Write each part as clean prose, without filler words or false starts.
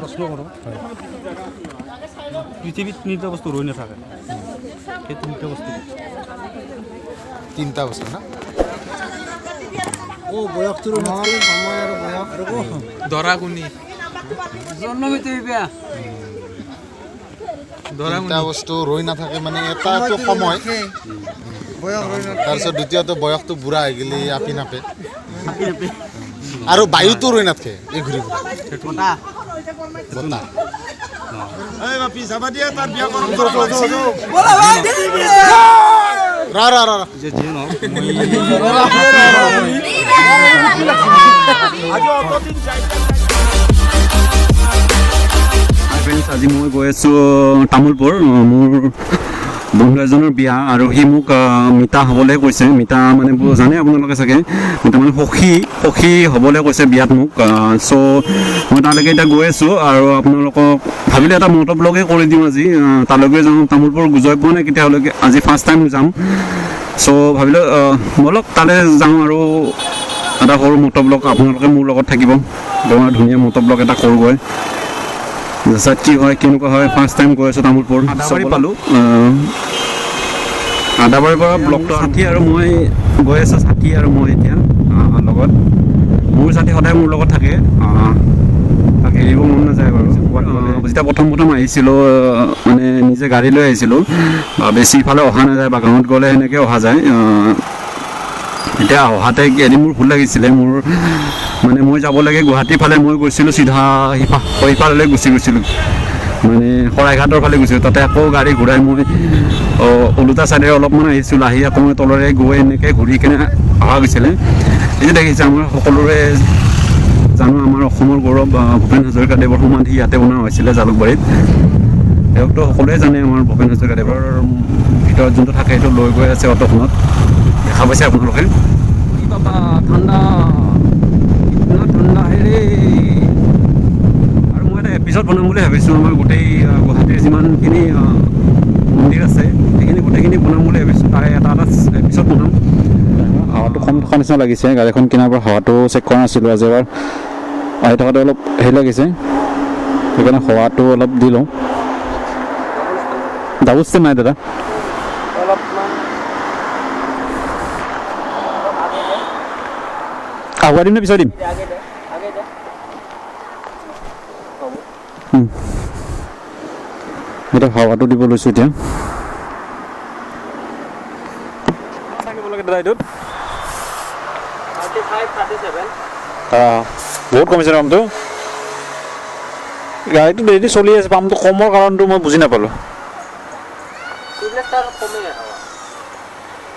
প্ৰশ্ন কৰোঁ। পৃথিৱীত তিনিটা বস্তু ৰৈ নাথাকে, সেই তিনিটা বস্তু কি? তিনিটা বস্তু না? সময় আৰু বয়স। দৰাকুনি। তিনিটা বস্তু ৰৈ নাথাকে মানে এটাটো সময়, বয়স ৰৈ নাথাকে। তাৰপিছত দ্বিতীয়টো বয়সটো বুঢ়া হৈ গ'লে আপি নাপে, আৰু বায়ুটো ৰৈ নাথাকে, এই ঘূৰি ঘূৰি বতাহ। ৰ ৰ ৰ ৰ। যে যিয়ে নহওক, মই হাই ফ্ৰেণ্ডছ, আজি মই গৈ আছোঁ তামোলপুৰ। মোৰ বন্ধু এজনৰ বিয়া আৰু সি মোক মিতা হ'বলৈ কৈছে। মিতা মানে জানে আপোনালোকে চাগে, মিতা মানে সখী, সখী হ'বলৈ কৈছে বিয়াত মোক। চ' মই তালৈকে এতিয়া গৈ আছোঁ আৰু আপোনালোকক ভাবিলে এটা মটৰ ব্লগেই কৰি দিওঁ আজি। তালৈকে যাওঁ, তামোলপুৰ গৈ পোৱা নাই কেতিয়ালৈকে, আজি ফাৰ্ষ্ট টাইম যাম। চ' ভাবিলোঁ ব'লক তালৈ যাওঁ আৰু এটা সৰু মটৰ ব্লগ, আপোনালোকে মোৰ লগত থাকিব। বৰ ধুনীয়া মটৰ ব্লগ এটা কৰোঁগৈ, তাৰপিছত কি হয় কেনেকুৱা হয়। ফাৰ্ষ্ট টাইম গৈ আছোঁ তামোলপুৰ। আদাবাৰী পালোঁ, আদাবাৰীৰ পৰা ব্লগটো। সাথী আৰু মই গৈ আছোঁ, সাথী আৰু মই এতিয়া লগত। মোৰ সাথী সদায় মোৰ লগত থাকে, তাক এৰিব মন নাযায় বাৰু। যেতিয়া প্ৰথম প্ৰথম আহিছিলোঁ, মানে নিজে গাড়ী লৈ আহিছিলোঁ, বা বেছি ইফালে অহা নাযায় বা গাঁৱত গ'লে সেনেকৈ অহা যায়। এতিয়া অহাতে এদিন মোৰ ভুল লাগিছিলে, মোৰ মানে মই যাব লাগে গুৱাহাটীৰ ফালে, মই গৈছিলোঁ চিধা সিফাললৈ গুচি গৈছিলোঁ, মানে শৰাইঘাটৰ ফালে গৈছিলোঁ। তাতে আকৌ গাড়ী ঘূৰাই মই ওলোটা চাইডেৰে অলপমান আহিছিলোঁ, আহি আকৌ মই তলেৰে গৈ এনেকৈ ঘূৰি কেনে অহা গৈছিলে। এই যে দেখিছে, আমাৰ সকলোৰে জানো আমাৰ অসমৰ গৌৰৱ ভূপেন হাজৰিকাদেৱৰ সমাধি ইয়াতে বনোৱা হৈছিলে জালুকবাৰীত। তেওঁকতো সকলোৱে জানে। আমাৰ ভূপেন হাজৰিকাদেৱৰ ভিতৰত যোনটো থাকে সেইটো লৈ গৈ আছে অট'খনত, দেখা পাইছে আপোনালোকে। কি বাবা ঠাণ্ডা, ইतना ঠাণ্ডা হে ৰে। আৰু মই এটা এপিছড বনাম বুলি ভাবিছোঁ, আমাৰ গোটেই গুৱাহাটীৰ যিমানখিনি মন্দিৰ আছে সেইখিনি গোটেইখিনি বনাম বুলি ভাবিছোঁ, তাৰে এটা এটা এপিছড বনাম। হাৱাটো কম থকা নিচিনা লাগিছে, গাড়ীখন কিনাৰ পৰা হাৱাটো চেক কৰা নাছিলোঁ, আজি এবাৰ আহি থকাতে অলপ হেৰি লাগিছে, সেইকাৰণে হাৱাটো অলপ দি লওঁ। ডাবল ষ্টেপ নাই দাদা। আগুৱাই দিম নে পিছুৱাই দিম? এতিয়া হাৱাটো দিব লৈছোঁ। এতিয়া থাকিব লাগে দাদা এইটোত। বহুত কমিছে দামটো। গাড়ীটো ডেইলি চলি আছে, পাম্পটো কমৰ কাৰণটো মই বুজি নাপালোঁ।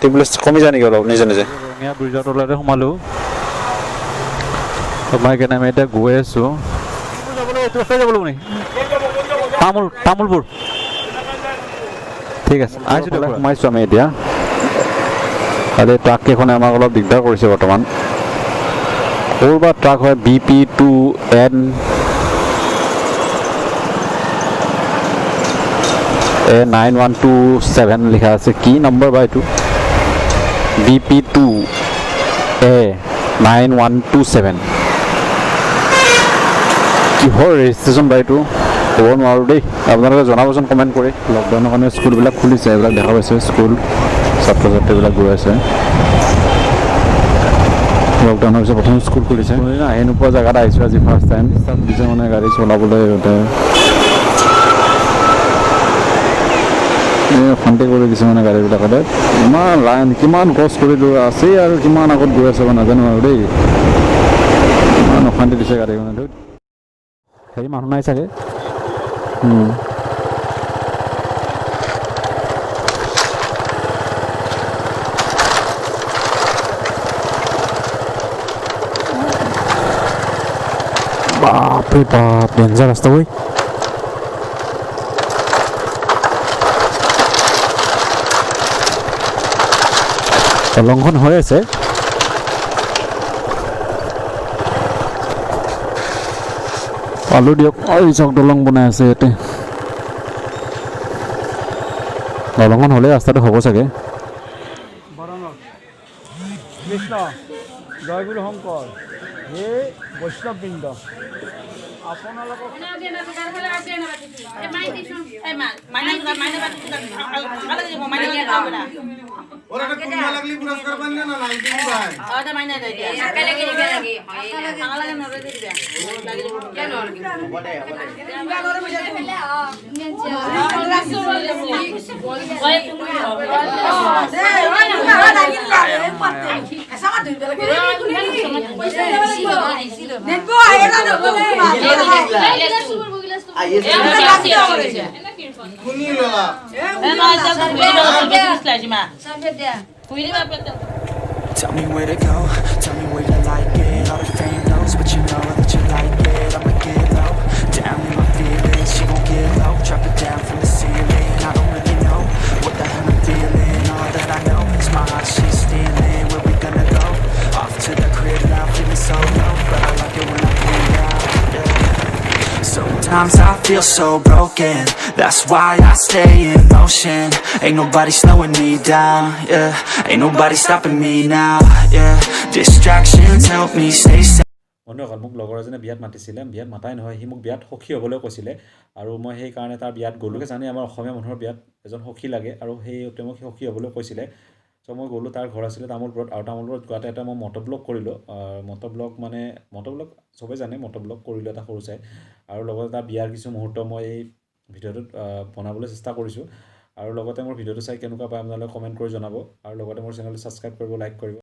টিউবলেছ কমি যায় নেকি অলপ নিজে নিজে? ৰঙিয়া ব্ৰিজৰ তলতে সোমালোঁ, সোমাই কেনে আমি এতিয়া গৈ আছোঁ। এইটো ৰাস্তাই যাব লাগিব নেকি? তামোলপুৰ। ঠিক আছে, আহিছোঁ দিয়ক। সোমাইছোঁ আমি এতিয়া। খালি ট্ৰাক কেইখনে আমাক অলপ দিগদাৰ কৰিছে বৰ্তমান। ক'ৰবাত ট্ৰাক হয় B P two N A 9127 লিখা আছে, কি নম্বৰ বা এইটো? B P two A 9127, কিহৰ ৰেজিষ্ট্ৰেশ্যন বা এইটো ক'ব নোৱাৰোঁ দেই, আপোনালোকে জনাবচোন কমেণ্ট কৰি। লকডাউনৰ কাৰণে স্কুলবিলাক খুলিছে, এইবিলাক দেখা পাইছে, স্কুল ছাত্ৰ ছাত্ৰীবিলাক গৈ আছে। লকডাউনৰ পিছত প্ৰথম স্কুল খুলিছে। কোনোদিনা আহি নোপোৱা জেগাত আহিছোঁ আজি ফাৰ্ষ্ট টাইম। তাত দিছে মানে গাড়ী চলাবলৈ, সিহঁতে এই অশান্তি কৰি দিছে মানে গাড়ীবিলাকতে। ইমান লাইন, কিমান ক্ৰছ কৰিলোঁ আছেই আৰু কিমান আগত গৈ আছে মই নাজানো আৰু দেই, ইমান অশান্তি দিছে গাড়ীখনে। ধেইত, হেৰি মানুহ নাই চাগে। বাপৰে বাপ, ডেঞ্জাৰ ৰাস্তা ঐ। দলংখন হৈ আছে। পালোঁ দিয়ক। এই চাওক দলং বনাই আছে ইয়াতে। দলংখন হ'লে ৰাস্তাটো হ'ব চাগে। কৃষ্ণ, জয়গুৰু শংকৰ, হে বৈষ্ণৱবৃন্দ, Tell me where to go, tell me where you like it. All the fame knows, but you know that you like it. I'ma get low, down in my feelings. She gon' get low, drop it down from the ceiling. I don't really know what the hell I'm feeling. All that I know is my heart, she's stealing. Where we gonna go? Off to the crib now, feeling so low. But I like it when I feel down, yeah. Sometimes I feel so broken, that's why I stay in motion. Ain't nobody slowing me down, yeah. Ain't nobody stopping me now, yeah. Distractions help me stay sane. বন্ধুসকল, মোক লগৰ এজনে বিয়াত মাতিছিলে। বিয়াত মাতাই নহয়, সি মোক বিয়াত সখী হ'বলৈ কৈছিলে আৰু মই সেইকাৰণে তাৰ বিয়াত গ'লোঁ। জানে, আমাৰ অসমীয়া মানুহৰ বিয়াত এজন সখী লাগে আৰু সেই তেওঁ মোক সখী হ'বলৈ কৈছিলে। চ' মই গ'লোঁ। তাৰ ঘৰ আছিলে তামোলপুৰত আৰু তামোলপুৰত যোৱাতে এটা মই মটো ব্লগ কৰিলোঁ। মটো ব্লগ মানে মটো ব্লগ চবেই জানে। মটো ব্লগ কৰিলোঁ এটা সৰু চাই আৰু লগতে তাৰ বিয়াৰ কিছু মুহূৰ্ত মই এই ভিডিঅ'টোত বনাবলৈ চেষ্টা কৰিছোঁ। আৰু লগতে মোৰ ভিডিঅ'টো চাই কেনেকুৱা পায় আপোনালোকে কমেণ্ট কৰি জনাব আৰু লগতে মোৰ চেনেলটো ছাবস্ক্ৰাইব কৰিব, লাইক কৰিব।